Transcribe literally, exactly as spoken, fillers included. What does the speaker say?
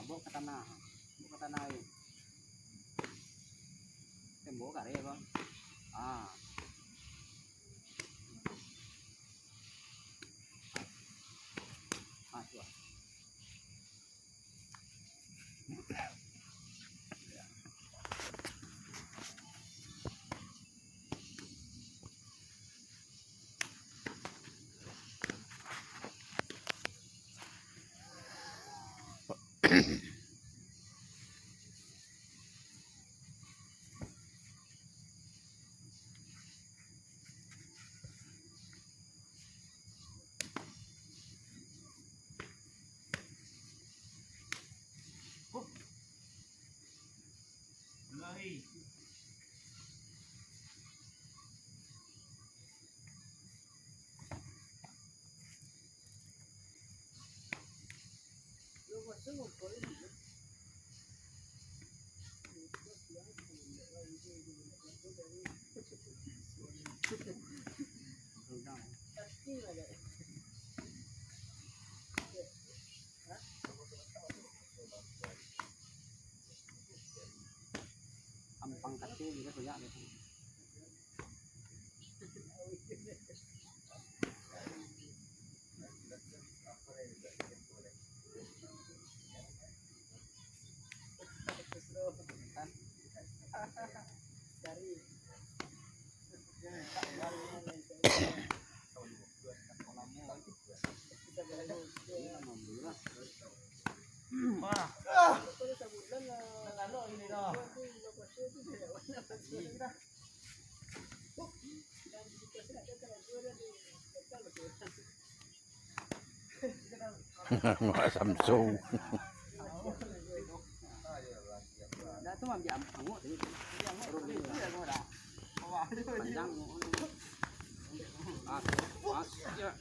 Bawa ka tanah. Bawa ka tanah, eh. Tembok kareh, Bang. Ah. Ah, tu ah. Ampang kacil juga banyak deh. Mak Samsung. Dah tu ambil ang-, angok tadi. Panjang angok. Pas, pas, ya.